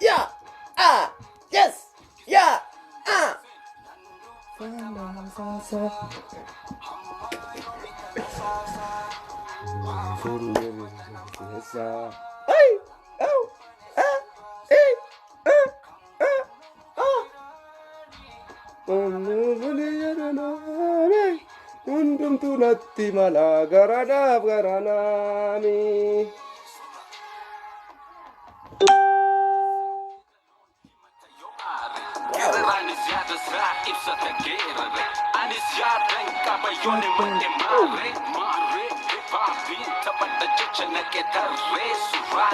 Yeah! Ah! Yes! Yeah! Ah! Ay! Aw! Ah! Eh! Ah! Ah! Ah! Hundumtuu natti mala garanaaf garanaami.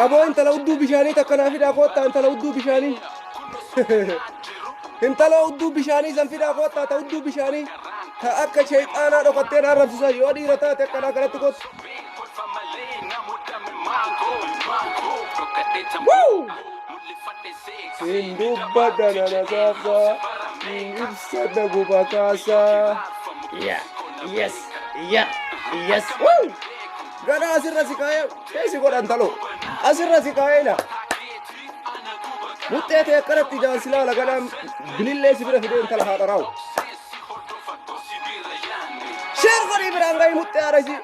Aboo intala udduu bishaanii takka naa fidaa koottaa intala udduu bishaanii. Intala udduu bishaanii san fidaa koottaa ta udduu bishaanii ta akka sheexaanaa dhokattee na arrabsisan yoo dhiira taate akkanaa kanatti kottu. Woo! Siin dubbadha nana saabsaa, siin ibsadha guba kaasaa. Yeah, yes, yeah, yes. Woo! Ganaa asirra si kaayee keessi godhan taloo. Asirra si kaayee la. Muxxee ta'e akkanatti ijaan si laala ganaa bilillee si bira fidee intala haadha raawu. Sheer godhii biraan gahii muxxee haadha isii.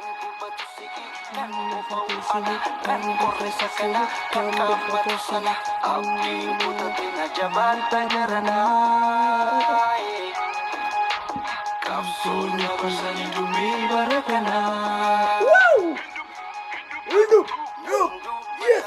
Woo! Yup, yup, yes.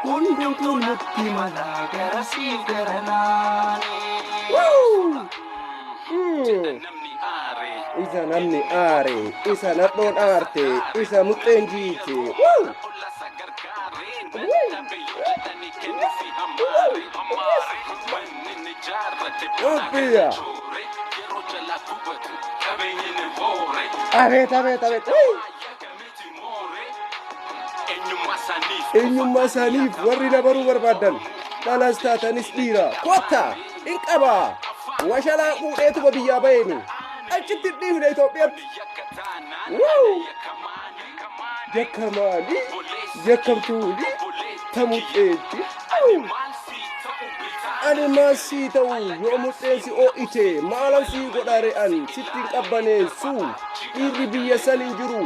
Hundumtuu natti mala garasiif garanaani. Woo! Isa namni aare, isa nadhoon aarte, isa muxxeen jiite. Woo! Ubbiya! Abeet abeet abeet! Wii! Eenyummaa isaaniif warri na baruu barbaadan dhalas taatanis dhiira kottaa hin qabaa washalaa fuudheetuma biyyaa baheeni achitti hin dhiifne Itoophiyaatti. Wuu! Jakkamaani jakkamtuuni tamuxxeetti. Ani maal sii ta'u yoo muxxeen si oo'ite maalan sii godha re'an sitti hin qabbaneessu dhiirri biyya san hin jiru.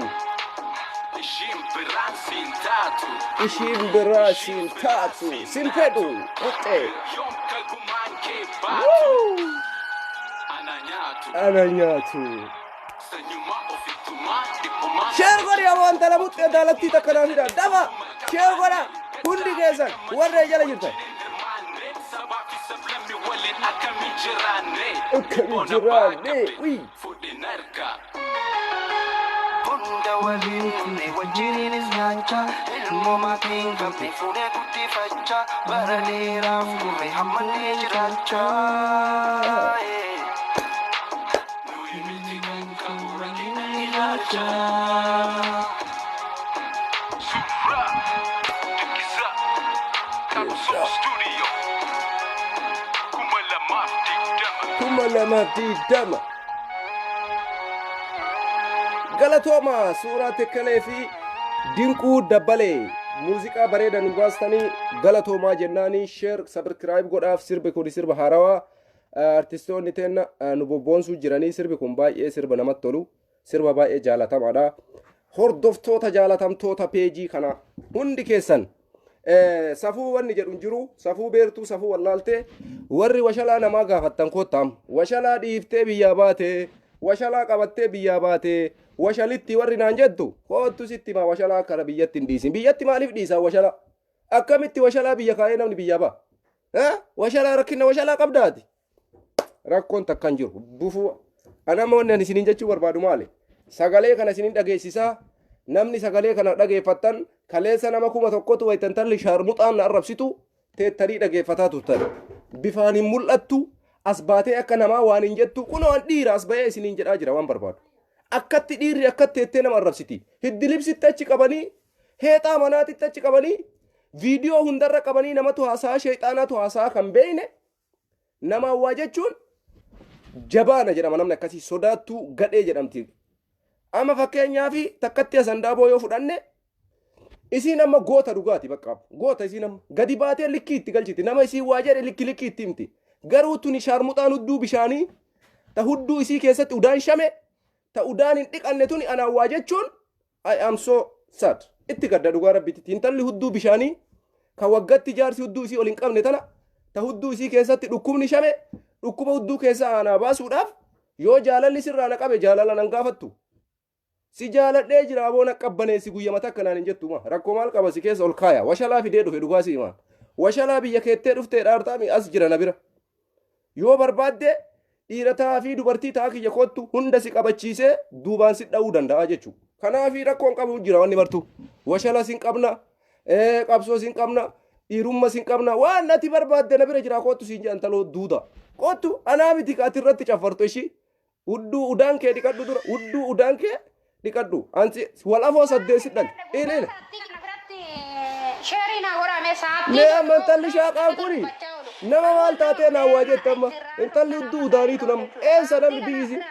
Ishiin biraa siin taatu sin fedhu muxxee. Wuu! Ana nyaatu. Sheer godhi aboo intala muxxee daalattii takka naa fida dafa sheer godha hundi keessan warra jala jirtan. Akkami jiraanne wii. Hunda waliin kunne wajjiniinis nyaachaa ilmoo maatii hin qabne fuudhee guddifachaa bara dheeraaf turre hammallee jiraachaa. 2020. Galatooma suuraa Tekkelee fi Dinquu Dabbalee muuziqaa bareeda nu baastanii galatoomaa jennaanii sheer sabirkiraayib godhaaf sirbi kun sirba haarawaa artistoonni teenna nu bobboonsuu jiranii sirbi kun baay'ee sirba namatti tolu sirba baay'ee jaalatamaadha. Hordoftoota jaalatamtoota peejii kana hundi keessan safuu wanni jedhu hin jiru safuu beertuu safuu wallaaltee warri washalaa namaa gaafattan kottaam washalaa dhiiftee biyyaa baatee washalaa qabattee biyyaa baatee washalitti warri naan jettu koottu sitti himaa washalaa akkana biyyatti hin dhiisin biyyatti maaliif dhiisaa washalaa akkamitti washalaa biyya kaa'ee namni biyyaa ba'a washalaa rakkina washalaa qabdaati Rakkoon takka hin jiru. Bufuu ana amma wanni ani isiniin jechuu barbaadu maali? Sagalee kana isiniin dhageessisaa. Namni sagalee kana dhageeffattan kaleessa nama 1000tu wayita intalli shaarmuxaan na arrabsitu teettanii dhageeffataa turtan. Bifaan hin mul'attu as baatee akka namaa waan hin jettu kunoo an dhiira as ba'ee isiniin jedhaa jira waan barbaadu. Akkatti dhiirri akkatti teettee nama arrabsiti. Hiddi libsitti achi qabanii heexaa manaatitti achi qabanii Viidiyoo hundarra qabanii namatu haasaa, sheexaanatu haasaa kan beeyne namaan waa jechuun jabaana jedhama. Namni akkasii sodaattuu gadhee jedhamti. Amma fakkeenyaaf takkatti Asandaaboo yoo fudhanne, isiin amma goota dhugaati. Bakka goota isiin amma gadi baatee likkii itti galchiti. Nama isiin waa jedhe likki likkii itti himti. Garuu tuni shaarmuxaan hudduu bishaanii, ta hudduu isii keessatti udaan shame, ta udaan hin dhiqanne tuni anaan waa jechuun, I am so sad. Itti gadda dhugaa Rabbitti. Intalli hudduu bishaanii ka waggatti jaarsi hudduu isii ol hin qabne tana, ta hudduu isii keessatti dhukkubni shame, dhukkuba hudduu keessaa aanaa baasuudhaaf yoo jaalalli sirraa na qabe, jaalala nan gaafattu. Si jaaladhee jira aboo, na qabbaneessi guyyama takka naan hin jettu. Ma rakkoo maal qaba? Si keessa ol kaaya. Washalaa fidee dhufe, dhugaa si himaan. Washalaa biyya keettee dhuftee dhaartaami as jira na bira. Yoo barbaadde dhiira ta'aa fi dubartii ta'aa kiyya koottu, hunda si qabachiisee duubaan si dha'uu danda'a jechuudha. Kanaafi rakkoon qabu jira wanni martu. Washala sin qabna, qabsoo sin qabna, dhiirumma sin qabna, waan ati barbaadde na bira jira, koottu siin jedhan taloo duuda. Koottu, anaa miti ka ati irratti caffartu ishii. Hudduu udaan kee dhiqadhu dura, hudduu udaan kee dhiqadhu. Ansi wal afoo saddeet si dhal. Ilaala. Sheerii naa godhame sa'aatii. Mee amma intalli shaaqaan kuni nama maal taatee naa waa jette? Amma intalli hudduu udaaniitu nama eessa namni biyyi isii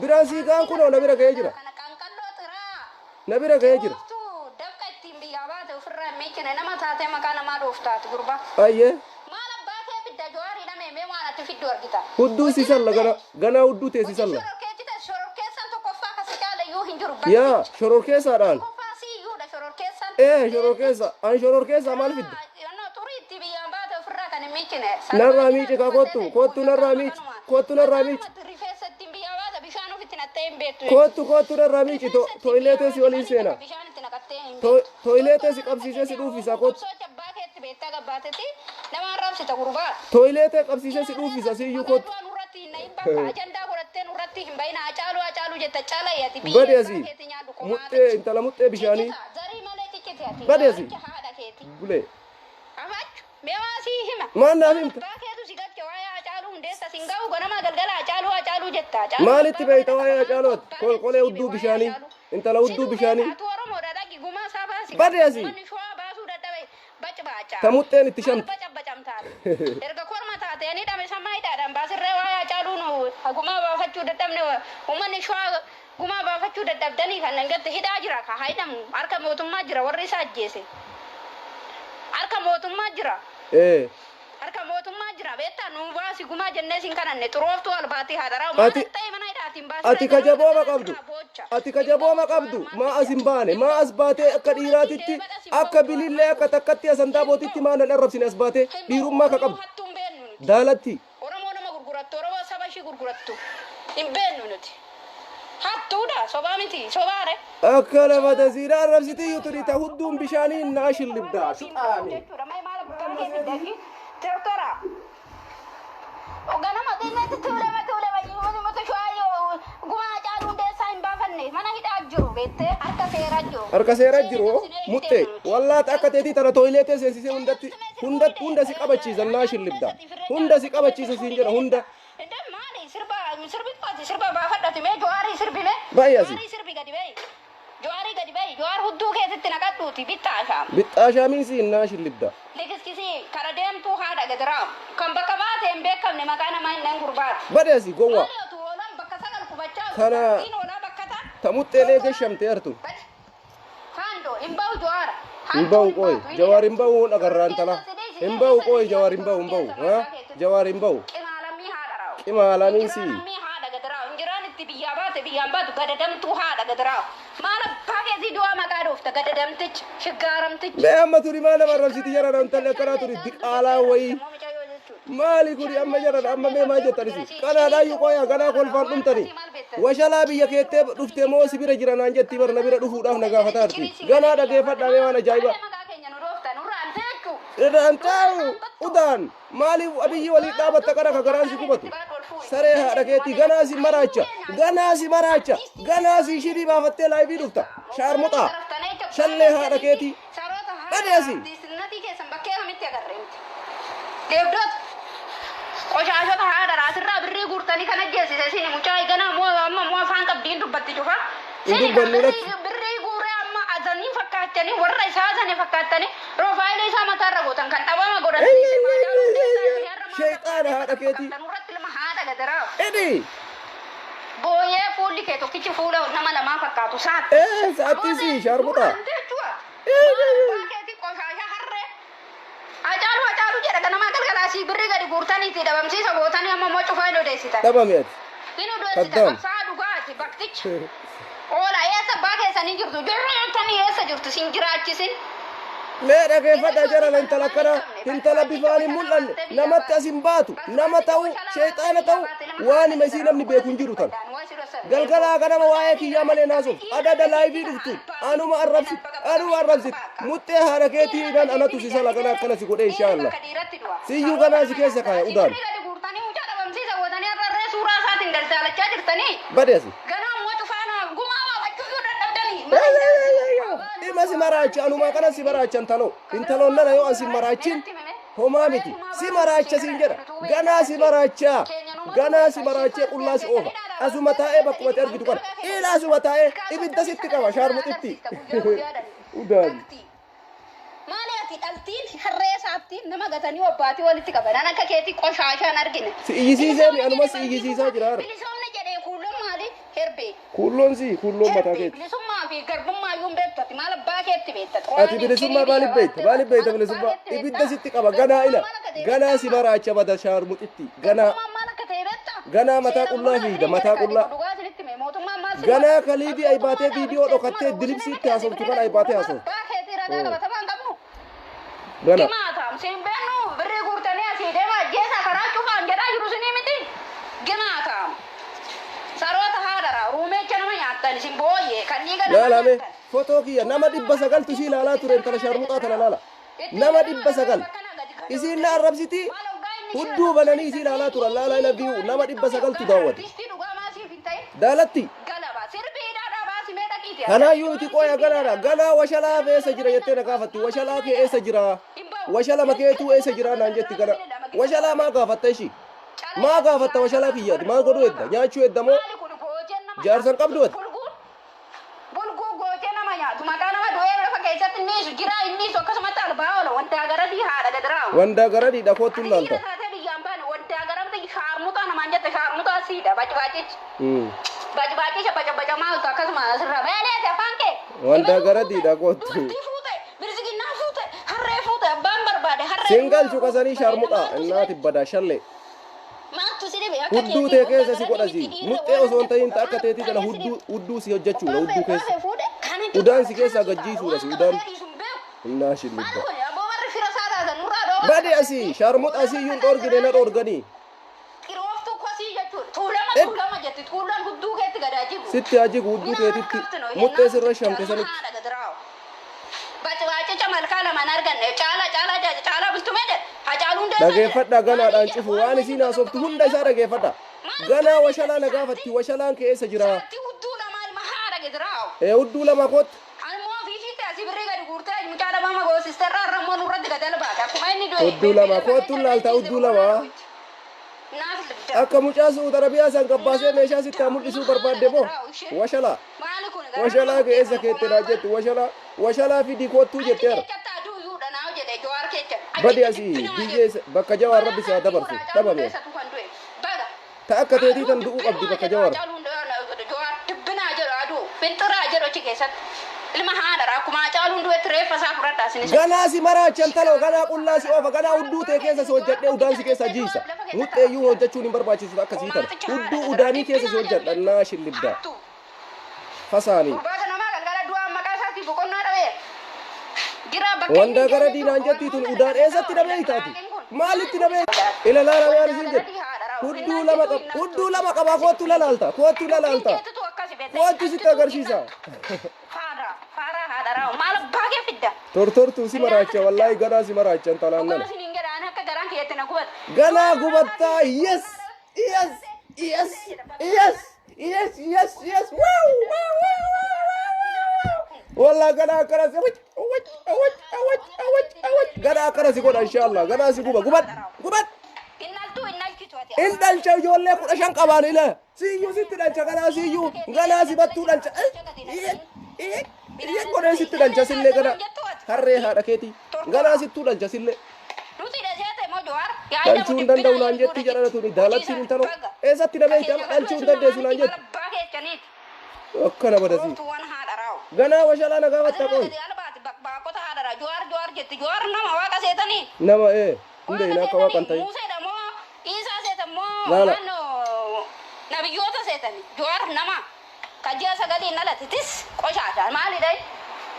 biraan siiqaan kunoo na bira ga'ee jira. Qanqalloo xiraa. Na bira ga'ee jira. Ooftuu dafqa ittiin biyyaa baate ofirraa hin miiccine, nama taatee maqaa namaa dhooftaati gurbaa. Ayyee. Maal abbaa kee fidda? Jawaar hidhame, mee waan ati fiddu argita. Hudduu si salla, gana ganaa hudduu tee si salla. Shororkeessita, shororkeessan tokkoffaa kasi caala iyyuu hin jiru. Yaa shororkeessaadhaan. Tokkoffaa si iyyuudha shororkeessan. Ee, shororkeessa an shororkeessaa maal fidda? Xurii itti biyyaan baate ofirraa kan hin miiccine. Narraa miici kaa, kottu kottu, narraa miici, kottu, narraa miici. Rifeensa ittiin biyyaa baate bishaan ofitti naqxee hin beektu. Kottu kottu, narraa miici, toiletee si waliin seena. Bishaan itti naqattee hin beektu. Toiletee si qabsiisee si dhuufisa, kottu. Socha abbaa keetti beektaa gabbaatetti nama arrabsita gurbaa. Toiletee qabsiisee si dhuufisa siyyuu, kottu. Maqaa nurratti hin nahin, bakka ajandaa godhattee nurratti hin bahin. Hacaaluu Hacaaluu jetta, calayyati. Badi asii. Muxxee, intala muxxee bishaanii. Zarii malee ciccite ati. Badi asii. Gaaricha haadha keeti. Bulee. Afachu. Mee waa sii hima. Maal naaf himta? Abbaa keetu si galche. Waa'ee Hacaaluu Hundeessa sin ga'u, ganama galgala Hacaaluu Hacaaluu jetta. Hacaaluu Maalitti abbaa beekta godhata waa'ee qabaan Hacaaluu ati? abbaa Kolkolee keetu si hudduu hime waa'ee bishaanii. Hacaaluu. Intala hudduu Situu bishaanii. beeka, atu Oromoodha, dhaqi gumaa isaa baasi. Badi asii. Uummanni Shawaa baasuu dadhabe bac baacaa. Ta muxxeen itti Maal shamte. baca bacamtaate? Erga korma taate ani hidhame sammaa hidhaadhaan baasirree waa'ee Hacaaluu nu gumaa baafachuu dadhabne. Uummanni Shawaa gumaa baafachuu dadhabdanii kan dhangatti hidhaa jira, ka haa hidhamu, harka mootummaa jira, warri isa ajjeese harka mootummaa jira. Ee. Harka mootummaa jira, beektaa? Nu baasi gumaa jennee sin kadhanne, xurooftuu albaatii haadharaa maal ta'e mana hidhaatiin baasirree. Ati ka jabooma qabdu. Ati ka jabooma qabdu. Maa as hin baane? Maa as baatee akka dhiiraatitti, akka bilillee, akka takkatti asantaa bootitti maa nan arrabsine as baatee? Dhiirummaa ka qabdu. Hattuu hin beeknu nuti. Daalatti. Oromoo nama gurgurattu, Oromoo saba ishii gurgurattu hin beeknu nuti. Hattuudha, sobaa miti, sobaare. Akka lafa tasiidha arrabsiti tuni, ta hudduun bishaanii naa shillibdaa. Shuxaani. Jechuudha, mee maal abbaa kee fidda fi tortora. Ganama xinnatti tuulama tuulama mata shawaa gumaa Hacaaluu Hundeessaa hin baafanne, mana hidhaa jiru, beektee, harka seeraa jiru. Harka seera jiru muxxee. Wallaata akka teetii tana toiletee seensisee hundatti hundatti hunda si qabachiisa, naa shillibdaa. Hunda si qabachiisa siin jedha, hunda. Maali sirba sirbi qooti sirba baafadhati, mee Jawaarii sirbi mee. Ba'i asii. Jawaarii sirbi, gadi ba'i. Jawaarii gadi ba'i. Jawaar hudduu keessatti naqadhuuti bittaa ishaa. Bixxaashaamiin siin naa shillibdaa. Likiskisii kara deemtuu haadha gadiraa kan bakka baate hin beekamne, maqaa namaa hin dhahin gurbaati. Bade asii gowwaa. Maali otu hoolaan bakka sagal qubachaa Kana- dubartiin hoolaa bakka ta'a. Ta muxxeen eegee shamtee hartu. Badi. Faandoo hin ba'u Jawaara. Hin ba'u qooyi. Jawaar hin ba'u agarraan tala. Hin ba'u qooyi, Jawaar hin ba'u, hin ba'u. Ha? Jawaar hin ba'u. Qimaalamii haadha raa'u. Qimaalamiin sii. Injiraan haadha gad raa'u. Injiraan itti biyyaa baate biyyaan baatu, gadadamtuu haadha gad raa'u. Maal abbaa keetii du'aa maqaa dhoofta, gadadamticha shiggaaramticha. Mee amma tuni maa nama arrabsiti jara? Intalli akkanaa tuni diqaalaa wayii. Maali kuni amma jara? Amma mee maal jettan isin? Kanaadhaayyuu qooyaa ganaa kolfaan dhumtani. Washalaa biyya keettee dhuftee moo si bira jira naan jetti bar, na bira dhufuudhaaf na gaafataa jirti. Ganaa dhageeffadhaa mee waan ajaa'ibaa. Maqaa keenya nu dhoofta nurraan teechu. Irraan taa'u udaan maaliif Abiyyi waliin dhaabatta? Qara ka garaan si qubatu. Saree haadha keetii, ganaa si maraacha. Ganaa si maraacha. Ganaa si shirii baafattee live dhufta. Shaarmuxaa. Shallee haadha keetii. Saroota. Dhadhi asii. Natii keessan bakkee kamitti agarre miti. Deebdoota. Qoshaashota haadha raasirraa birrii guurtanii kan ajjeesise isin. Mucaa ganaa moo amma moo afaan qabdiin dubbatti cufa. Hin Sini kan dubbannu birrii lakki. birrii guuree amma azanii fakkaachanii, warra isaa azanii fakkaachanii. Piroofaayilii isaa mataarra gootan kan dhabama godhatanii sirba Hacaaluu Hundeessaa isin har'a maal Sheexaana haadha keetii. Qabdanurratti ilma haadha gadaraa. Idhi. Booyee fuulli kee tokkichi fuula nama lamaa fakkaatu saatti. Ee sa'attii si shaarmuxa. Keetii qoshaasha harree. Hacaaluu Hacaaluu jedha ganamaa galgalaa sii birrii gadi guurtaniiti dhabamsiisa gootanii amma immoo cufaa hin odeessitan. Dhabame ati. Hin odeessitan Kaddaam. qabsaa dhugaati bakticha. Oola eessa abbaa keessanii jirtu jirtanii eessa jirtu sin jiraachisin. Mee dhageeffadha jara intala akkana intala bifaan hin mul'anne namatti as hin baatu nama ta'u sheexaana ta'u waan hima isii namni beeku hin jiru tan. Galgalaa ganama waa'ee kiyyaa malee naasuuf adada live dhuftu anuma arrabsit anuma arrabsit muxxee haadha keetii nan anatu si sala kana akkana si godhe inshaallah. Siyyuu kanaa si keessa kaaya udaan. Gadi guurtanii mucaa dhabamsiisa gootanii har'arree suuraa isaatiin daldalachaa jirtanii. Bade asi. Ganaa immoo cufaana gumaa baafachuu dadhabdanii. Dhima si maraacha anumaa kana si maraacha intaloo intaloon nana yoo an si maraachin homaa miti si maraacha siin jedha ganaa si maraacha ganaa si maraachee qullaa si oofa asuma taa'ee bakkuma ati argitu kana ila asuma taa'ee ibidda sitti qaba shaarmuxitti udaan. Maali ati dhaltiin harree isaatti nama gatanii obbaatii walitti qaban an akka keetii qoshaashaan argine. Si iyyisiisee mi anuma si iyyisiisaa jira har'a. Bilisoomni jedhee kuulloon maali herbee. Kuulloon si kuulloon mataa Herbee keeti. bilisummaa fi garbummaa iyyuu hin beektu ati maal abbaa keetti beekta. Ati bilisummaa maaliif beekta? Maaliif beekta bilisummaa? Ibidda sitti qaba ganaa ila ganaa si maraacha bada shaarmuxitti ganaa Mootummaan maal akka ta'e beektaa? ganaa mataa qullaa fiida mataa qullaa. Dhugaa isinitti hime mootummaan maal si Ganaa kaliidii aybaatee viidiyoo dhokattee dilibsiitti haasoftu kan aybaatee haasoftu. Abbaa keetii ragaa qabatamaa hin qabnu. Gana. Gimaataam siin beennu birrii guurtanii asii deema ajjeesaa karaa cufaan jedhaa jiru sinii miti. Gimaataam. Saroota haadhara ruumeecha nama nyaattan isin booyyee kan dhiiga nama Laalame nyaattan. fotoo kiyya nama 900tu isii ilaalaa ture intala shaarmuxaa tana laala. Nama 900. Isiin na arrabsiti hudduu bananii isii ilaalaa turan laala ila view nama 900tu daawwate. Artistii dhugaa maasiif hin ta'in Daalatti galaba sirbii hidhaadhaa baasi mee dhaqiiti. kanaayyuu miti qoya ganaadha ganaa washalaa eessa jira jettee na gaafatti washalaa kee eessa jira washala makeetuu eessa jira naan jetti gana washalaa maa gaafatta ishii maa gaafatta washalaa kiyyaati maal godhuu edda nyaachuu edda moo Maali kun goojeen nama jaarsan qabdu ati? Bulguun bulguu goojee nama nyaatu maqaa nama du'ee lafa keessatti inniisu jiraa inniisu akkasumatti albaa oola wantaa garadii haadha gadiraawu. Wandaa garadiidha koottuun Ati laalta. dhiira taatee biyyaan baane wantaa garadii shaarmuxaa namaan jette shaarmuxaa siidha bacbaacichi. Bacbaacicha bacabacamaa oltu akkasuma asirraa beeleete afaan kee. Wandaa garadiidha koottu. Dubartii fuute birziginnaa fuute harree fuute abbaan barbaade harree. Singalchu kasanii shaarmuxaa innaati badaa shallee. Maaltu si dhibe akka Hudduu tee keessa si godhasi. Muxxee osoo hin ta'in akka teetii kana hudduu hudduu si hojjechuudha hudduu keessa. Udaan si keessaa gajjiisuudha si udaan. Innaa shillibba. Bade asii shaarmuxa asii iyyuu hin dhoorgine na dhoorganii. Xirooftuu kosii jechuudha. Tuulama tuulama jetti. Tuulaan hudduu keetti gadaa jigu. Sitti haa jigu hudduu teetitti muxxee sirra shamte sanitti. Bacbaacicha malkaa lamaan arganne caala caala caalaa bultumee jedhe Hacaaluu Hundeessaa jedhe. Dhageeffadha ganaadhaan cufu waan isiin haasoftu hunda isaa dhageeffadha. Ganaa washalaa na gaafatti washalaan kee eessa jira? Saatti hudduu lamaa ilma haadha gidiraawu. Ee hudduu lama kottu. Animmoo ofiishiitti asii birrii gadi guurtee mucaa dhabama goosisterraa irra immoo nurratti gad albaate akkuma inni du'e. Hudduu lama kottu laalta hudduu lama. Naaf libda. Akka mucaa Su'uud Arabiyaa san gabbaasee meeshaa sitti haa mul'isuu barbaadde moo? Washalaa. Maali kun Washalaa kee eessa keette naa jettu washalaa washalaa fidii kottuu jetteera. Keessatti aduu iyyuudha naa jedhe Jawaar keessa. Badi asii biyyee bakka Jawaar rabbi si haa dabarsu dhabame. Baga. Ta akka teetii tan du'uu qabdi bakka Jawaar. Jawaar dubbinaa jedhu aduu finxiraa jedhu achi keessatti. Ilma haadha akkuma Hacaaluun du'etti reeffa isaa fudhadhaa isinis. Ganaa si maraachan taloo ganaa qullaa si oofa ganaa hudduu tee keessa si hojjedhee udaan si keessa jiisa. Muxxee iyyuu hojjechuun hin barbaachisu akkasii tana. Hudduu udaanii keessa si hojjedha naa shillibda. Fasaanii. Gurbaata namaa galgala du'aan maqaa isaatii boqonnaa dhabee. Jira bakka Wanda gara diinaan jettii tun udaan eessatti na beektaati? Maalitti na beekta? Ila laala waan isin jedhu. Hudduu lama qaba. Hudduu lama qaba koottu lalaalta. Koottu lalaalta. Koottu sitti agarsiisa. Faara faara haadha maal abbaa kee fidda. Tortortuu si maraacha wallaahi ganaa si maraacha intalaan Dhugaa nana. isiniin jedha ani akka garaan kiyyatti na gubata. Ganaa gubattaa yes yes yes yes yes yes yes wow wow wow wow wallaahi ganaa akkana si awach awach awach awach awach awach ganaa akkana si godha inshallah ganaa si guba gubad gubad. Innaltuu innalchitu ati. In dhalcha ijoollee 15 qabaan ila siyyuu sitti dhalcha ganaa siyyuu ganaa si battuu dhalcha godhee sitti dhalcha sillee gana harree haadha keetii. Ganaa sittuu dhalcha sillee. Dhalchuu hin danda'u naan jetti jedhana tuni daalattiin intaloo. Eessatti na beekti amma dhalchuu hin dandeessu naan jetti. Akkana badasii. Ganaa washalaa na gaafatta qoy. Nama ee hin beekna akka waaqan ta'in. Laala. Nabiyyoota seetani Jawaar nama ka ji'a sagaliin dhalate tis qoshaasha maalidha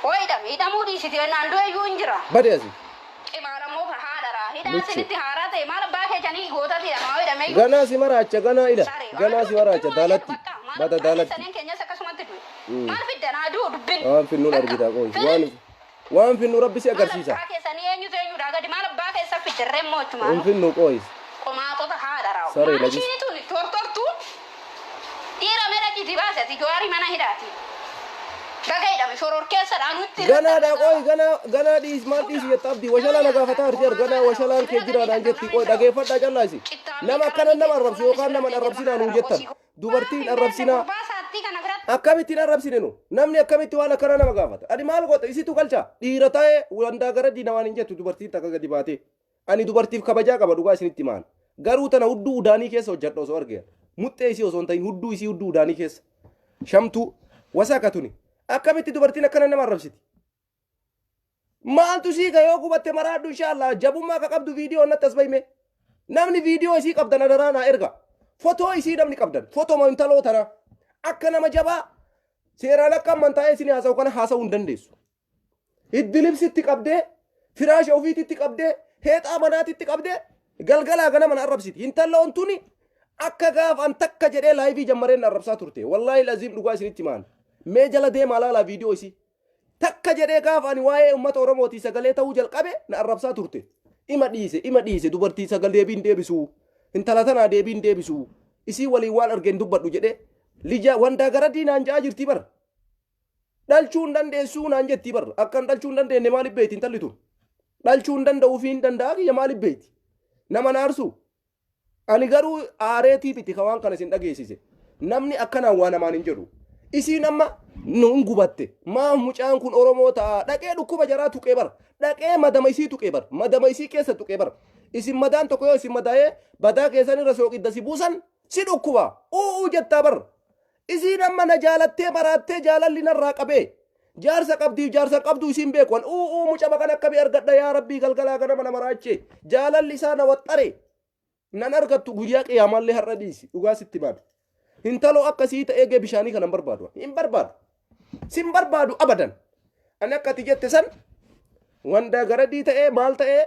hoo hidhame hidhamuu dhiisiti naan du'e iyyuu hin jira. Bade asii. Cimaala moo ka haadharaa hidhaan Luchu. sinitti haaraa ta'e maal abbaa keessanii gootati hidhama hoo hidhame iyyuu. Ganaa si maraacha ganaa ila. Ganaa si maraacha daalatti. Bada daalatti. Saniin keenyas akkasumatti du'e. Maal fiddan haa du'u dubbin. Waan finnuun argita qoy. Waan waan finnu rabbi si agarsiisa. Maal abbaa keessanii eenyutu eenyudha gadi maal abbaa keessa fiddarree immoo Hin achumaan. finnu qoy. Qomaatota haadharaa. Saree Maal lagis. ishiin tuni tortortuu dhiira meeqa jiiti baasati Jawaarii mana hidhaati. Baga hidhame shororkeessadha nutti. Ganaadha qoy ganaa ganaa dhiis maal dhiisi jetta abdii washalaa na gaafataa arti ganaa washalaan kee jiraadhaan jetti qoy dhageeffadhaa callaasi. Nama akkana nama arrabsu yookaan nama hin arrabsinaa nuun jettan. Dubartii hin arrabsinaa. Akkamitti hin arrabsine nu? Namni akkamitti waan akkana nama gaafata? Ani maal godha? Isitu galcha. Dhiira ta'ee wandaa gara diina waan hin jettu dubartiin takka gadi baatee. Ani dubartiif kabajaa qaba dhugaa isinitti himaan. Garuu tana hudduu udaanii keessa hojjedha osoo argee. Muxxee isii osoo hin ta'in hudduu isii hudduu udaanii keessa. Shamtuu wasaka tuni. Akkamitti dubartiin akkana nama arrabsiti? Maaltu sii ka yoo gubatte maraadhu inshaallah jabummaa ka qabdu viidiyoo natti as bahime. Namni viidiyoo isii qabdan adaraa naa erga. Fotoo isii namni qabdan fotoo intaloo tana akka nama jabaa seeraan akka amantaa isin haasa'u kana haasa'uu hin dandeessu. Hiddi libsitti qabdee firaasha ofiititti qabdee heexaa manaatitti qabdee galgalaa ganama na arrabsiti. Intalloon tuni akka gaaf an takka jedhee live jammareen na arrabsaa turte. Wallaahi laziim dhugaa isinitti himaan. Mee jala deemaa laalaa viidiyoo isii. Takka jedhee gaafa ani waa'ee uummata Oromootii sagalee ta'uu jalqabe na arrabsaa turte. Ima dhiise ima dhiise dubartii sagalee deebiin deebisu. Intala tanaa deebiin deebisu. Isii waliin waan argeen dubbadhu jedhee lija wandaa gara diinaan ja'aa jirtii bara. Dhalchuu hin dandeessuu naan jettii bara. Akkan dhalchuu hin dandeenye maaliif beekti intalli tun? Dhalchuu hin danda'uu fi hin danda'a kiyya maaliif beekti? Nama naarsu. Ani garuu aareetii miti ka waan kana isin dhageessise. Namni akkanaan waa namaan hin jedhu. Isiin amma nun gubatte. Maaf mucaan kun Oromoo ta'a. Dhaqee dhukkuba jaraa tuqee bara. Dhaqee madama isii tuqee bara. Madama isii keessa tuqee bara. Isin madaan tokko yoo isin madaa'ee badaa keessan irra sooqidda si buusan si dhukkuba. U'uu jettaa bara. Isiin amma na jaalattee maraattee jaalalli narraa qabee. Jaarsa qabdiif jaarsa qabdu isiin beeku. U'uu mucama kan akkamii argadha yaa rabbii galgalaa ganama na maraachee. Jaalalli isaa na waxxare. Nan argattu guyyaa qiyaamallee har'a dhiisi dhugaa sitti baadu. Intaloo akkasii ta'ee gee bishaanii kana hin barbaadu. Hin barbaadu. Sin barbaadu abadan. Ani akka ati jette san wanda garadii ta'ee maal ta'ee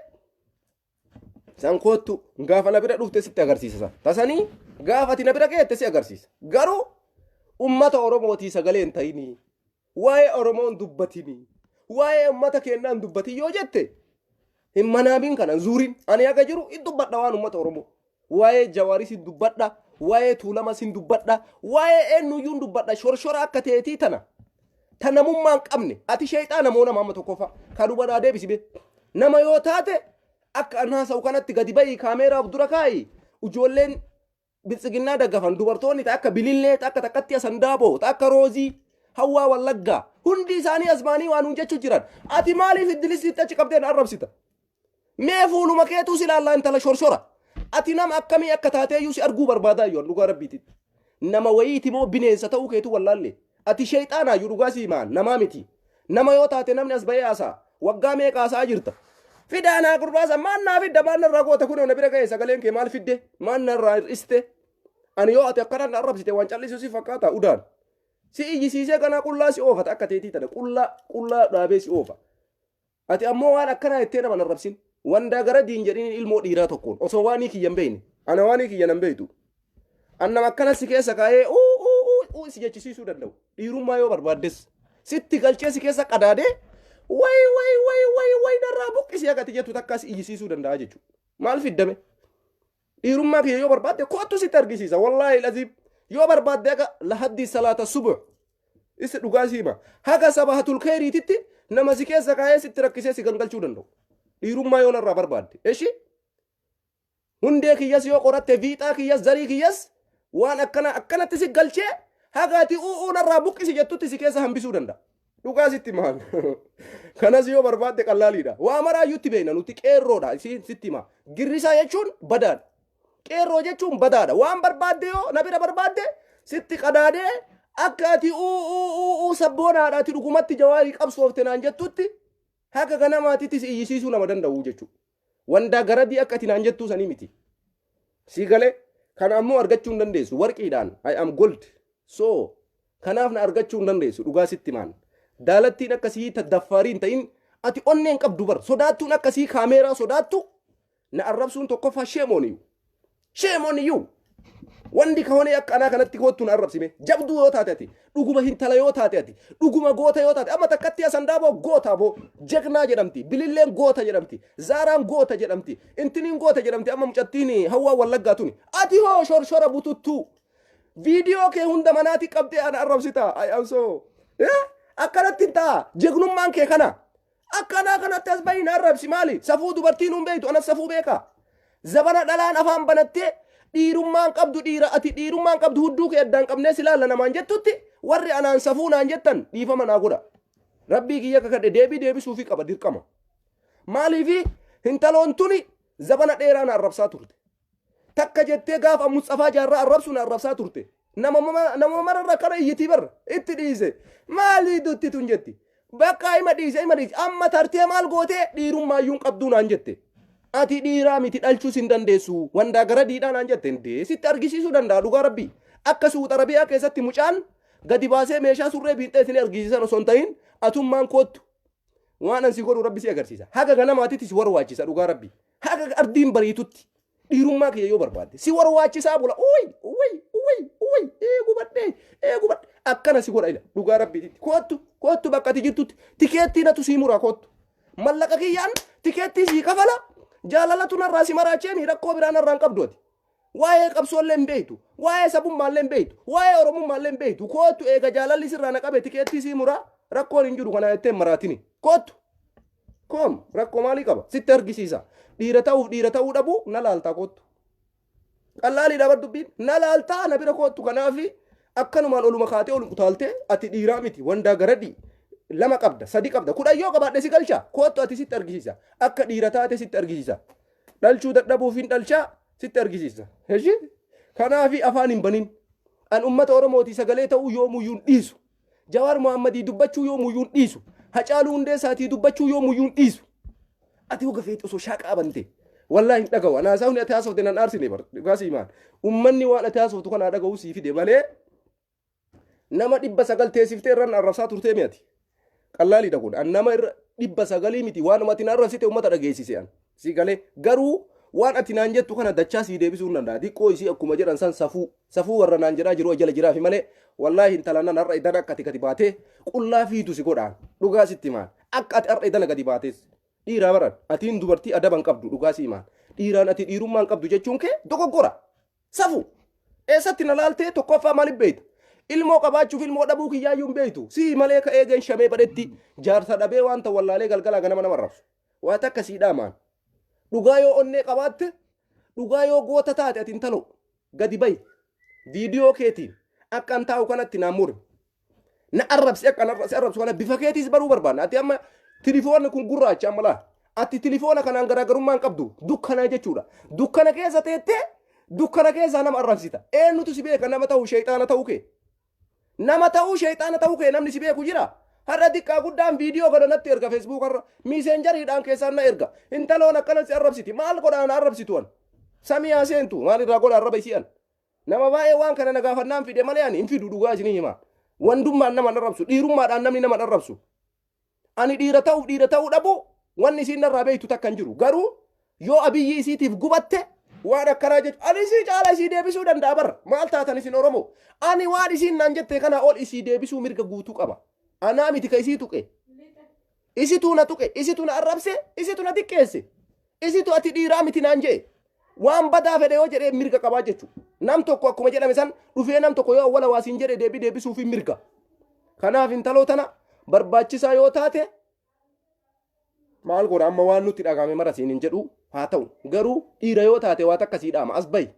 san koottu gaafa na bira dhufte sitti agarsiisa san. Tasanii gaafa ati na bira geette si agarsiisa. Garuu ummata Oromootii sagalee hin ta'inii. Waa'ee Oromoo hin dubbatinii. Waa'ee ummata keenyaa hin dubbatin yoo jette hin manaamin kana zuurin. Ani haga jiru hin dubbadha waan ummata Oromoo. Waa'ee Jawaaris hin dubbadha. Waa'ee Tuulamas hin dubbadha. Waa'ee eenyuyyuu hin dubbadha. Shorshora akka teetii tana. Ta namummaa hin qabne. Ati sheexaana moo nama amma tokkoffaa. Kan hubanaa deebisi bee. Nama yoo taate akka an haasa'u kanatti gadi ba'i kaameeraaf dura kaa'i. Ijoolleen biltsiginnaa daggafan dubartoonni ta akka bilillee ta akka takkatti asandaaboo ta akka roozii hawwaa wallaggaa hundi isaanii as ba'anii waan nuun jechuu jiran. Ati maaliif iddilisitti achi qabdee na arrabsita? Mee fuuluma keetuu si ilaallaa intala shorshora. Ati nama akkamii akka taateeyyuu si arguu barbaadaa iyyuu dhugaa rabbiititti. Nama wayiiti moo bineensa ta'uu keetuu wallaalle. Ati sheexaanaayyuu dhugaa si himaan namaa miti. Nama yoo taate namni as ba'ee haasa'a. Waggaa meeqa haasa'aa jirta? Fidaa naa gurbaasa maal naa fidda maal narraa goota kunoo na bira ga'e sagaleen kee maal fidde maal narraa hir'iste. Ani yoo ati akkanaan na arrabsite waan callisu si fakkaata udaan. Si iyyisiisee ganaa qullaa si oofata akka teetii tana qullaa qullaa dhaabee si oofa. Ati ammoo waan akkanaa jettee nama hin arrabsin. Wandaa gara diin jedhiniin ilmoo dhiiraa tokkoon osoo waanii kiyya hin beekne. Ana waanii kiyya nan beektu. An nama akkana si keessa kaa'ee uu uu uu uu si jechisiisuu danda'u. Dhiirummaa yoo barbaaddes sitti galchee si keessa qadaadee way way way way way narraa buqqisii akka ati jettu takka si iyyisiisuu danda'a jechuudha. Maal fiddame? Dhiirummaa kiyya yoo barbaadde kottu sitti argisiisa. Wallaahi laziim yoo barbaadde akka lahaddii salaata subuh Isi dhugaa si hima. Haga sabahatul keeriititti nama si keessa kaa'ee sitti rakkisee si gangalchuu danda'u. Dhiirummaa yoo narraa barbaadde. Eshi? Hundee kiyyas yoo qoratte viixaa kiyyas zarii kiyyas waan akkana akkanatti si galchee haga ati u'uu narraa buqqisi jettutti si keessa hambisuu danda'a. Dhugaa sitti maal? Kanas yoo barbaadde qallaaliidha. Waa maraayyuutti beekna nuti qeerroodha sitti hima. Girrisaa jechuun badaadha. Qeerroo jechuun badaadha. Waan barbaadde yoo na bira barbaadde sitti qadaadee akka ati uu uu uu uu sabboonaadha ati dhugumatti Jawaarii qabsoofte naan jettutti haga ganamaatittis iyyisiisuu nama danda'u jechuudha. Wandaa garadii akka ati naan jettuu sanii miti. Sii galee kana ammoo argachuu hin dandeessu. Warqiidhaan I am gold. So kanaaf na argachuu hin dandeessu dhugaa sitti maan. Daalattiin akkasii daffaarii hin ta'in ati onneen qabdu bar sodaattuun akkasii kaameeraa sodaattu na arrabsuun tokkoffaa shame on you. Shame on you. Wanti kawanee akka anaa kanatti koottu na arrabsime. Jabduu yoo taate ati, dhuguma hintala yoo taate ati, dhuguma goota yoo taate, amma takkatti asandaaboo goota boo, jegnaa jedhamti, bililleen goota jedhamti, zaaraan goota jedhamti, intiniin goota jedhamti, amma mucattiin hawwaa wallaggaa tuni. Ati hoo shorshora bututtuu. Viidiyoo kee hunda manaati qabdee ana arrabsita. I am so. Akkanatti hin ta'a. Jegnummaan kee kana. Akkanaa kanatti as bahi na arrabsi maali? Safuu dubartiin hin beektu anas safuu beeka. Zabana dhalaan afaan banattee dhiirummaan qabdu dhiira ati dhiirummaan qabdu hudduu kee addaan qabnee si laalla namaan jettutti warri anaan safuu naan jettan dhiifama naa godha. Rabbii kiyya kakadhe deebii deebisuufii qaba dirqama. Maaliifi hintaloon tuni zabana dheeraa na arrabsaa turte. Takka jettee gaafa Mutsafaa Jaarraa arrabsu na arrabsaa turte. Nama mararra kana iyyitii barra itti dhiise. Maalii dutti tun jetti. Bakka ima dhiise ima dhiise. Amma tartee maal gootee dhiirummaayyuu hin qabduu naan jette. Ati dhiiraa miti dhalchuus hin dandeessu. Wandaa gara diidhaa naan jette. Indee sitti argisiisuu danda'a dhugaa rabbii. Akka Suud Arabiyaa keessatti mucaan gadi baasee meeshaa surree biinxee isin argisiisan osoo hin ta'in atummaan koottu. Waan an si godhu rabbi si agarsiisa. Haga ganamaatitti si warwaachisa dhugaa rabbi. Haga ardiin bariitutti dhiirummaa kiyya yoo barbaadde si warwaachisaa bula. Uy uy uy uy ee gubadhee ee gubadhe akkana si godha ila dhugaa rabbiititti. Koottu koottu bakka ati jirtutti tikeettii natu sii mura koottu. Mallaqa kiyyaan tikeettii sii kafala jaalalatu narraa si maraacheemi rakkoo biraa narraa hin qabdu ati. Waa'ee qabsoollee hin beektu. Waa'ee sabummaallee hin beektu. Waa'ee oromummaallee hin beektu. Koottu eega jaalalli sirraa na qabe tikeettii sii muraa rakkoon hin jiru kana jettee hin maraatini. Koottu. Koom rakkoo maalii qaba? Sitti argisiisa. Dhiira ta'uuf dhiira ta'uu dhabuu na laaltaa koottu. Qallaaliidha bar dubbiin. Na laaltaa na bira koottu kanaafi akkanumaan oluma kaatee oluma utaaltee ati dhiiraa miti wandaa garadii lama qabda sadi qabda kudhan yoo qabaadhe si galcha koottu ati sitti argisiisa akka dhiira taate sitti argisiisa. Dhalchuu dadhabuuf hin dhalchaa sitti argisiisa. Eshi? Kanaafi afaan hin banin. An ummata Oromootii sagalee ta'uu yoomuyyuu hin dhiisu. Jawaar Mohaammadii dubbachuu yoomuyyuu hin dhiisu. Hacaaluu Hundeessaatii dubbachuu yoomuyyuu hin dhiisu. Ati hoga feete osoo shaaqaa bante. Wallaahi hin dhaga'u. Anaa haasawni ati haasofte nan aarsine bar. Dhugaa sii maal. Ummanni waan ati haasoftu kana dhaga'uu sii fide malee nama 900 teessiftee irraan arrabsaa turtee mi'ati. Qallaaliidha kun. An nama irra 900 miti waanuma ati na arrabsite uummata dhageessise an. Si galee garuu waan ati naan jettu kana dachaa sii deebisuu hin danda'a. Diqqoo isii akkuma jedhan san safuu safuu warra naan jedhaa jiru jala jiraafi malee wallaahi intala nan har'a idana akka ati gadi baatee qullaa fiitu si godhaan dhugaa sitti himaan akka ati har'a idana gadi baatees dhiiraa baran atiin dubartii adaba hin qabdu dhugaa si himaan dhiiraan ati dhiirummaa hin qabdu jechuun kee dogoggora. Safu! Eessatti na laaltee tokkoffaa maaliif beekta? Ilmoo qabaachuuf ilmoo dhabuu kiyyaayyuu hin beektu. Sii malee ka eegeen shamee badhetti jaarsa dhabee waan ta'u wallaalee galgalaa ganama nama arrabsu. Waa takka sii dhaamaan. Dhugaa yoo onnee qabaatte, dhugaa yoo goota taate ati intaloo gadi bahi. Viidiyoo keetiin akka an taa'u kanatti naan muri. Na arrabsi akka an si arrabsu kana bifa keetiis baruu barbaanna. Ati amma tilifoonni kun gurraacha amma laa. Ati tilifoona kanaan garaagarummaa hin qabdu. Dukkanaa jechuudha. Dukkana keessa teettee dukkana keessaa nama arrabsita. Eenyutu si beeka nama ta'uu sheexaana ta'uu kee? Nama ta'uu sheexaana ta'uu kee namni si beeku jira? Har'a diqqaa guddaan viidiyoo kana natti erga feesbuuka irra. Miiseenjariidhaan keessaan na erga. Intaloon akkana si arrabsiti. Maal godhaa na arrabsitu an? Samii haa seentu. Maal irraa godha arraba isii an? Nama baay'ee waan kana na gaafannaan fide malee ani hin fidu dhugaa isinii hima. Wandummaan nama hin arrabsu. Dhiirummaadhaan namni nama hin arrabsu. Ani dhiira ta'uuf dhiira ta'uu dhabu wanni isiin narraa beektu takka hin jiru. Garuu yoo abiyyi isiitiif gubatte waan akkanaa jechu ani isii caala isii deebisuu danda'a bar maal taatan isin Oromoo. Ani waan isiin naan jette kanaa ol isii deebisuu mirga guutuu qaba. Anaa miti ka isii tuqe. Isituu na tuqe, isitu na arrabse, isitu na xiqqeesse. Isitu ati dhiiraa miti naan je'e. Waan badaa fedhe yoo jedhee mirga qabaa jechu. Nam tokko akkuma jedhame san dhufee nam tokko yoo awwala waa siin jedhe deebii deebisuufi mirga. Kanaaf intaloo tana barbaachisaa yoo taate maal godha amma waan nutti dhagahame mara siin hin jedhu haa ta'u. Garuu dhiira yoo taate waa takka sii dhaama as bahi.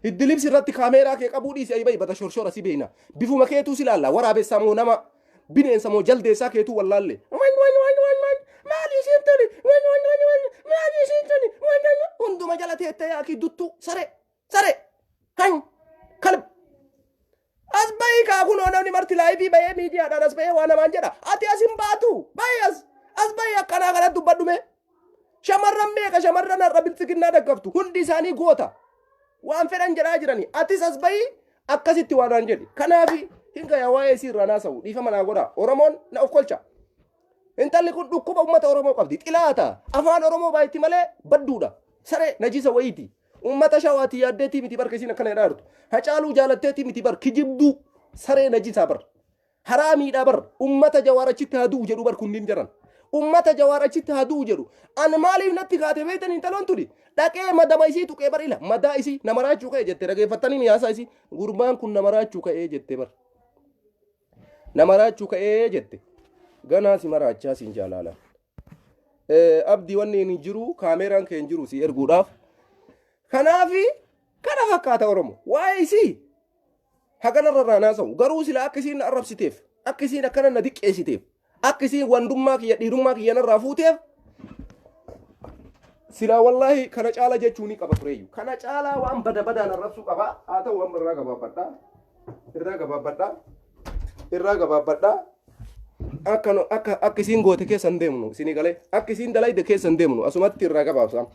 Hiddi libsi irratti kaameeraa kee qabuu dhiisi ayi bahi bata shorshora si beeyna. Bifuma keetuu si laalla waraabessaa moo nama Bineensa moo jaldeessaa keetuu wallaalle. Wan wan wan wan wan maali isiin tuni wan wan wan wan maali isiin tuni wan wan wan hunduma jala teettee yaakii duttuu sare sare han kalb. As bahii kaa kunoo namni marti laayivii bahee miidiyaadhaan as bahee waa namaan jedha. Ati as hin baatu. Bahii as. As bahii akkanaa kanatti dubbadhu mee. Shamarran meeqa shamarran har'a biltsiginnaa daggaftu hundi isaanii goota. Waan fedhan jedhaa jirani. Atis as bahii akkasitti waan naan jedhi. Kanaafi hin gaya waa'ee isii irraa naasa'u. Dhiifama naa godhaa. Oromoon na of kolcha. Intalli kun dhukkuba uummata Oromoo qabdi. Xilaata. Afaan Oromoo baay'etti malee badduudha. Saree najisa wayiiti. Uummata shawaati yaaddeetii miti bar isiin akkana jedhaa jirtu. Hacaaluu jaalatteetii miti bar kijibduu saree najisaa bar. Haraamiidha bar. Uummata jawaar achitti haa du'u jedhu bar kunniin jaran. Uummata jawaar achitti haa du'u jedhu. Ani maaliif natti kaate beektan intaloon tuni? Dhaqee madama isii tuqee bar ila madaa isii nama raachuu ka'e jette dhageeffattanii miyaasaa isii gurbaan kun nama raachuu ka'ee jette bar. Nama raachuu ka'ee jette. Ganaa si maraachaa siin jaalaalan. Abdii wanni hin jiru kaameeraan kee hin jiru si erguudhaaf. Kanaafi kana fakkaata Oromo. Waa'ee isii haganarra irraa naasa'u. Garuu sila akka isiin na arrabsiteef, akka isiin akkana na diqqeessiteef, akka isiin wandummaa kiyya dhiirummaa kiyya narraa fuuteef silaa wallaahi kana caala jechuu ni qaba tureeyyu. Kana caalaa waan bada badaan arrabsuu qaba. Haa ta'u amma irraa gabaabbadha. Irraa gabaabbadha. Irraa gabaabbadha. Akka nu- akka akka isiin goote keessa hin deemnu isinii galee akka isiin dalayde keessa hin deemnu asumatti irraa gabaabsa.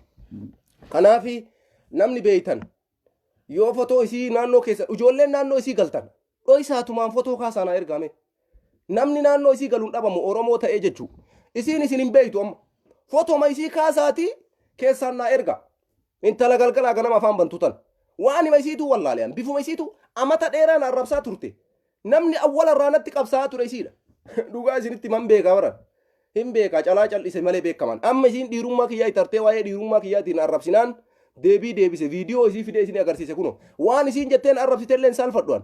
Kanaafi namni beeytan yoo fotoo isii naannoo keessa ijoolleen naannoo isii galtan dhoysaatumaan fotoo kaasaa naa ergaame. Namni naannoo isii galuun dhabamu Oromoo ta'ee jechuu. Isiin isin hin beeytu amma. Fotoma isii kaasaatii keessaan naa erga. Intala galgalaa ganama afaan bantu tan. Waan hima isiituu wallaalean bifuma isiituu amata dheeraa na arrabsaa turte. Namni awwala irraa natti qabsaa'aa ture isiidha. Dhugaa isinitti man beekaa baran. Hin beekaa calaa cal'ise malee beekaman. Amma isiin dhiirummaa kiyyaa itti waa'ee dhiirummaa kiyyaatiin arrabsinaan deebii deebise viidiyoo isii fidee isin agarsiise kuno. Waan isiin jetteen arrabsite illee hin saalfadhu an.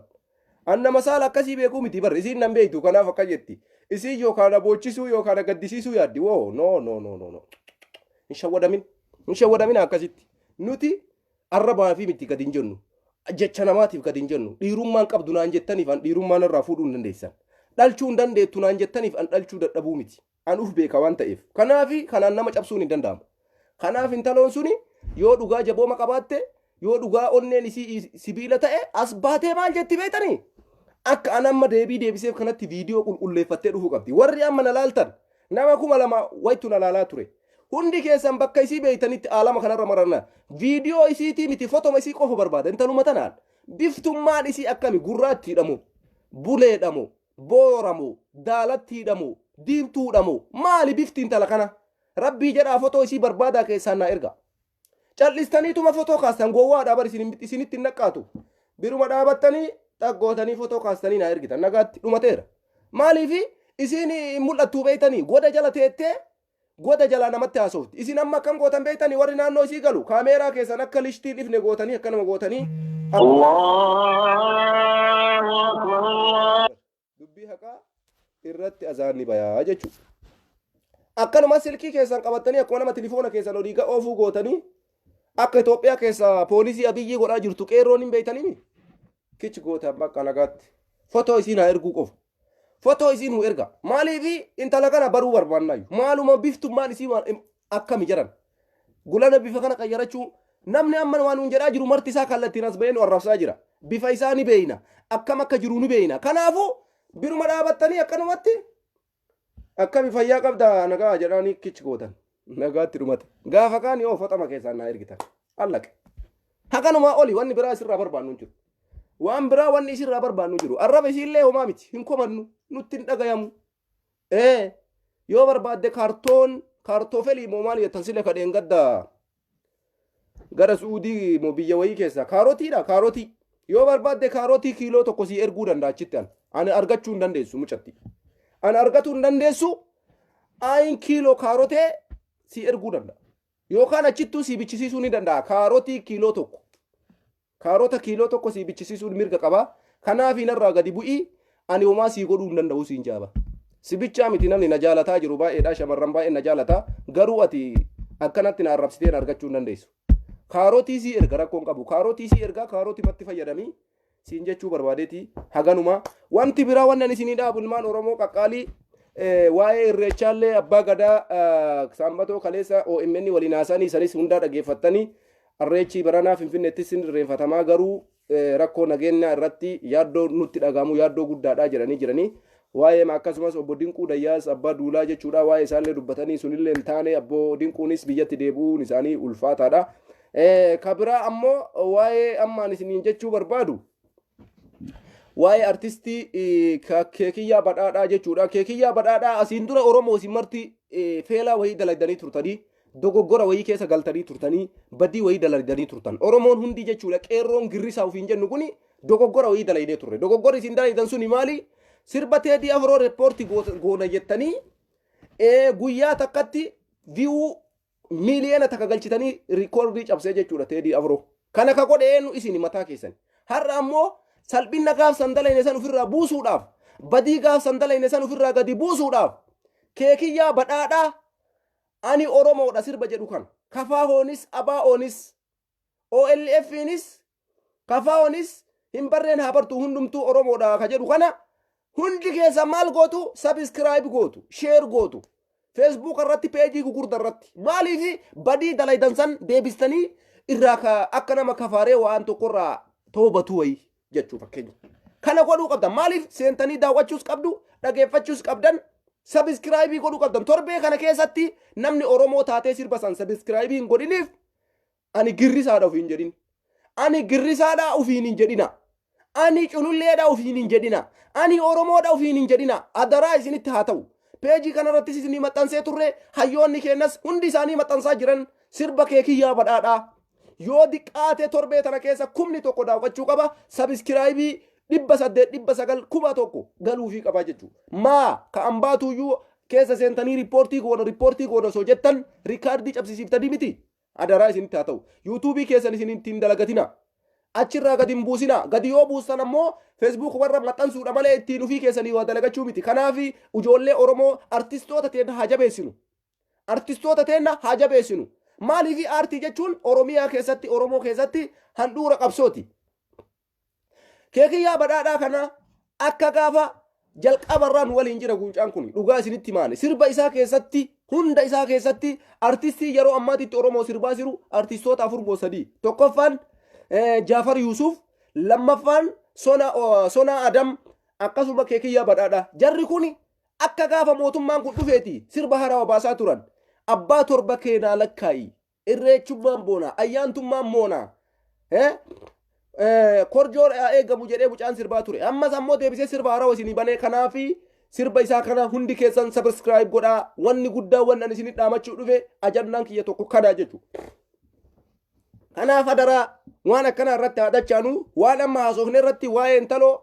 An nama saala akkasii beekuu miti bar isiin nan beektu kanaaf akka jetti. Isiin yookaan na boochisuu yookaan na gaddisiisuu yaaddi. Woo no no no no no. Hin shawwadamin. Hin shawwadamin akkasitti. Nuti arrabaa fi miti gadi hin jennu. Jecha namaatiif gadi hin jennu. Dhiirummaan qabdu naan jettaniif an dhiirummaan irraa fuudhuu hin dandeessan. Dhalchuu hin dandeettu naan jettaniif an dhalchuu dadhabuu miti. An uf beeka waan ta'eef. Kanaafi kanaan nama cabsuun hin danda'amu. Kanaaf intaloon suni yoo dhugaa jabooma qabaatte yoo dhugaa onneen isii sibiila ta'e as baatee maal jetti beektanii? Akka an amma deebii deebiseef kanatti viidiyoo qulqulleeffattee dhufuu qabdi. Warri amma na laaltan nama 2000 waytu na laalaa ture. Hundi keessan bakka isii beektanitti aalama kanarra mararna. Viidiyoo isiitii miti fotoma isii qofa barbaada. Intaluma tanaan biftummaan isii akkami gurraattiidha moo buleedha moo boora moo daalattiidha moo diimtuudha moo maali bifti intala kana? Rabbii jedhaa fotoo isii barbaadaa keessaan naa ergaa. Cal'istaniituma fotoo kaastan gowwaadha bar isinitti hin naqqaatu. Biruma dhaabattanii xaggootanii fotoo kaastanii naa ergitan nagaatti dhumateera. Maaliifi isiin hin mul'attuu beektanii goda jala teettee goda jalaa namatti haasofti. Isin amma akkam gootan beektanii warri naannoo isii galu kaameeraa keessan akka lishtiin ifne gootanii akkanuma gootanii Allahu Akbar Allah. dubbii haqaa irratti azaanni bayaa jechuudha. Akkanuma silkii keessan qabattanii akkuma nama tilifoona keessan olii ga oofuu gootanii akka Itoophiyaa keessa poolisii Abiyyii godhaa jirtu qeerroon hin beektanii kichi gootan bakka nagaatti. Fotoo isiin haa erguu qofa. Fotoo isiin hu erga. Maaliif intala kana baruu barbaannaayu. Maaluma biftummaan isii waan akkami jedhan. Gulana bifa kana qayyarachuu namni amma waan nuun jedhaa jiru marti isaa kallattiin as bahee nu arrabsaa jira. Bifa isaa ni beeyna. Akkam akka jiru ni beeyna. Kanaafuu biruma dhaabattanii akkanumatti akkami fayyaa qabda nagaa jedhaanii kichi gootan. Nagaatti dhumate. Gaafa kaan yoo foxama keessaan naa ergitan. Allaqe. Hakanumaa oli wanni biraa isirraa barbaannu hin jiru. Waan biraa wanni isirraa barbaannu hin jiru. Arraba isiillee homaa miti. Hin komannu. Nutti hin dhagayamu. Ee yoo barbaadde kaartoon kaartoofelii moo maal jettan sila kadheen gadda gara suudii moo biyya wayii keessa kaarotiidha kaarotii yoo barbaadde kaarotii kiiloo tokko sii erguu danda'a achitti an ani argachuu hin dandeessu mucatti an argatuu hin dandeessu ayin kiiloo kaarotee sii erguu danda'a yookaan achittuu sii bichisiisuu ni danda'a kaarotii kiiloo tokko Kaarota kiiloo tokko sii bichisiisuun mirga qaba. Kanaafi narraa gadi bu'ii ani homaa sii godhuu hin danda'u siin jaaba. Si bichaa miti namni na jaalataa jiru baay'eedha shamarran baay'een na jaalata garuu ati akkanatti na arrabsitee na argachuu hin dandeessu. Kaarotii sii erga rakkoon qabu. Kaarotii sii ergaa kaarotimatti fayyadamii Siin jechuu barbaadeeti haganuma. Wanti biraa wanni ani isinii dhaabu, ilmaan Oromoo qaqqaalii, waa'ee irreechaallee abbaa gadaa Saambatoo kaleessa OMN waliin haasanii isanis hundaa dhageeffattanii, irreechi baranaa Finfinneettis hin irreenfatamaa, garuu rakkoo nageenyaa irratti yaaddoo nutti dhagahamu, yaaddoo guddaadha jedhanii jiranii. Waa'ee akkasumas obbo Dinquu Dayyaas, abbaa duulaa jechuudha, waa'ee isaallee dubbatanii sunillee hin taane, obbo Dinquunis biyyatti deebi'uun isaanii ulfaataadha. Ka biraa ammoo waa'ee ammaan isiniin jechuu barbaadu waa'ee artistii Keekiyyaa Badhaadhaa jechuudha. Keekiyyaa Badhaadhaa asiin dura Oromoo isin marti feelaa wayii dalagdanii turtanii, dogoggora wayii keessa galtanii turtanii, badii wayii dalagdanii turtan. Oromoon hundi jechuudha, qeerroon girrisaa ofiin jennu kuni dogoggora wayii dalagnee turre. Dogoggorri isin dalagdan suni maali? Sirba Teedii Afroo report goona jettanii guyyaa takkatti view 1 miiliyoona galchitanii record cabsee jechuudha Teedii Afroo. Kana ka godhe eenyu? Isin mataa keessan. Har'a ammoo salphina gaaf san dalayne san ofirraa buusuudhaaf, badii gaaf san dalayne san ofirraa gadi buusuudhaaf, Keekiyyaa Badhaadhaa "Ani Oromoodha" sirba jedhu kan KFOnis, ABOnis, OLFnis, KFOnis hin barreen haa bartu, hundumtuu Oromoodha ka jedhu kana hundi keessa maal gootu? Subscribe gootu, share gootu. Facebook irratti, peejii gugurda irratti. Maaliif badii dalaydan san deebistanii irraa akka nama kafaaree waan tokkorraa toobatu wayii jechuu fakkeenya. Kana godhuu qabdan. Maaliif seentanii daawwachuus qabdu, dhageeffachuus qabdan, subscribe godhuu qabdan. Torbee kana keessatti namni Oromoo taatee sirba san subscribe hin godhiniif ani girrisaadha ofiin jedhin. Ani girrisaadha ofiin hin jedhina. Ani cululleedha ofiin hin jedhina. Ani Oromoodha ofiin hin jedhina. Adaraa isinitti haa ta'u. Peejii kanarrattis isinii maxxansee turre, hayyoonni keenyas hundi isaanii maxxansaa jiran sirba Keekiyyaa Badhaadhaa. Yoo diqqaate torbee tana keessa 1,000 daawwachuu qaba. Subscribe 800, 900, 1000 galuufii qaba jechuudha. Maa ka ambaatuyyuu keessa seentanii report goona, report goona osoo jettan record cabsisiiftanii miti. Adaraa isinitti haa ta'u. YouTube keessan isin ittiin dalagatina. Achirraa gadi hin buusina. Gadi yoo buustan ammoo Facebook warra maxxansuudha malee ittiin ofii keessanii waa dalagachuu miti. Kanaaf ijoollee Oromoo, artistoota teenya haa jabeessinu. Artistoota teenya haa jabeessinu. Maaliif? Aartii jechuun Oromiyaa keessatti, Oromoo keessatti handhuura qabsooti. Keekiyyaa Badhaadhaa kana akka gaafa jalqabarraan waliin jira guuncaan kun, dhugaa isinitti maane, sirba isaa keessatti, hunda isaa keessatti, artistii yeroo ammaatitti Oromoo sirbaa jiru artistoota afur moo sadii, tokkoffaan Jaafar Yuusuf, lammaffaan Sona Adam, akkasuma Keekiyyaa Badhaadhaa. Jarri kun akka gaafa mootummaan kun dhufeeti sirba haarawaa baasaa turan. Abbaa torba keenaa lakkaa'i, irreechummaan boonaa, ayyaantummaan moonaa, korjoon eegamu jedhee mucaan sirbaa ture. Ammas ammoo deebisee sirba haarawaa isinii banee. Kanaafi sirba isaa kana hundi keessan subscribe godhaa. Wanni guddaa wanni ani isinii dhaamachuu dhufe, ajandaan kiyya tokko kana jechuudha. Kanaaf adaraa waan akkanaa irratti haadhachaanu, waan amma haasofne irratti, waa'ee intaloo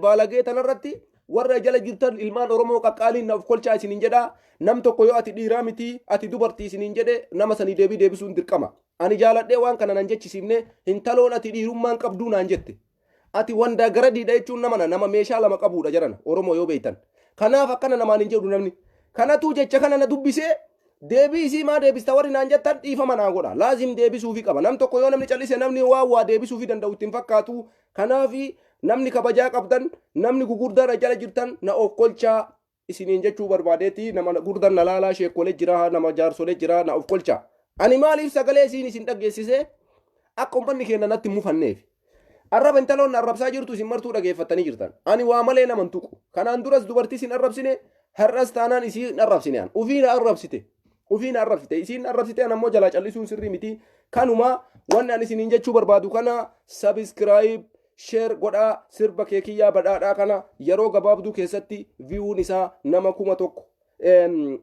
baalagee tanarratti warra jala jirtan, ilmaan Oromoo qaqqaaliin, naaf kolchaa isiniin jedha. Nam tokko yoo ati dhiiraa miti, ati dubartii isiniin jedhe, nama sanii deebii deebisuun dirqama. Ani jaaladhee waan kana nan jechisiifne. Intaloon ati dhiirummaan qabduu naan jette. Ati wandaa gara diidha jechuun nama meeshaa lama qabuudha jedhan Oromoo yoo beektan. Kanaaf akkana namaan hin jedhu namni. Kanatu jecha kana na dubbisee, deebii isii maa deebista warri naan jettan, dhiifama naa godha. Laazim deebisuufi qaba. Nam tokko yoo namni callise, namni waa waa deebisuufi danda'u ittiin fakkaatu. Kanaafi namni kabajaa qabdan, namni gugurdaadha jala jirtan, na of kolchaa isiniin jechuu barbaadeeti. Nama gurdan na laalaa, sheekolee jira, nama jaarsolee jira, na of kolchaa. Ani maaliif sagalee isiin isin dhaggeessise? Akka uummanni keenya natti hin mufanneef. Arraba intaloon arrabsaa jirtu isin martuu dhageeffattanii jirtan. Ani waa malee nama hin tuqu. Kanaan duras dubartii isin arrabsine, har'as taanaan isiin arrabsine an. Ufii na arrabsite. Ufii na arrabsite. Isiin arrabsite, an ammoo jalaa callisuun sirrii miti. Kanuma wanni ani isiniin jechuu barbaadu kana, subscribe, share godhaa. Sirba Keekiyyaa Badhaadhaa kana yeroo gabaabduu keessatti viewun isaa nama 1000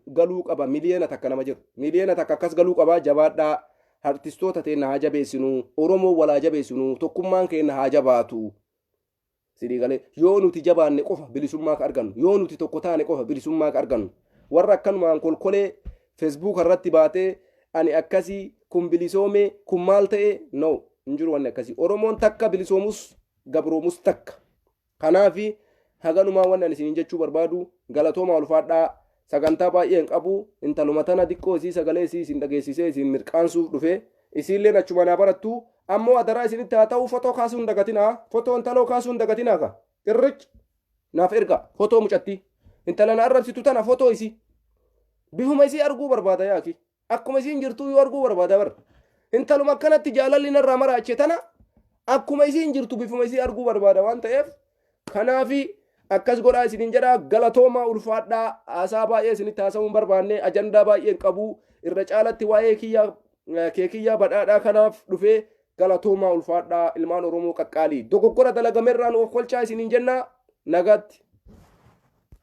galuu qaba. 1 miiliyoona nama jiru. 1 miiliyoona akkas galuu qaba. Jabaadhaa. Artistoota teenya haa jabeessinu. Oromoo walaa jabeessinu. Tokkummaan keenya haa jabaatu. Sidii galee, yoo nuti jabaanne qofa bilisummaa ka argannu, yoo nuti tokko taane qofa bilisummaa ka argannu. Warra akkanumaan kolkolee Facebook irratti baatee ani akkasii kun bilisoome kun maal ta'e, no, hin jiru wanni akkasii. Oromoon takka, bilisoomus gabroomus takka. Kanaafi haganumaa wanni ani isiniin jechuu barbaadu. Galatooma, ulfaadhaa. Sagantaa baay'ee hin qabu. Intaluma tana xiqqoo isii sagalee isii isin dhageessisee isin mirqaansuuf dhufe. Isiilleen achuma naa barattu. Ammoo adaraa isinitti haa ta'u, fotoo kaasuu hin dagatinaa. Fotoo intaloo kaasuu hin dagatinaa ka. Qirric naaf erga fotoo mucattii. Intala na arrabsitu tana fotoo isii. Bifuma isii arguu barbaada yaaki. Akkuma isiin jirtuu yoo arguu barbaada bar. Intaluma akkanatti jaalalli narraa maraache tana akkuma isiin jirtu bifuma isii arguu barbaada waan ta'eef, kanaafi akkas godhaa isiniin jedha. Galatoomaa, ulfaadhaa. Haasaa baay'ee isinitti haasa'uu hin barbaanne, ajandaa baay'ee hin qabu. Irra caalatti waa'ee kiyyaa keekiyyaa badhaadhaa kanaaf dhufee. Galatoomaa, ulfaadhaa, ilmaan Oromoo qaqqaalii. Dogoggora dalagamerraa nu of kolchaa isiniin jenna. Nagaatti.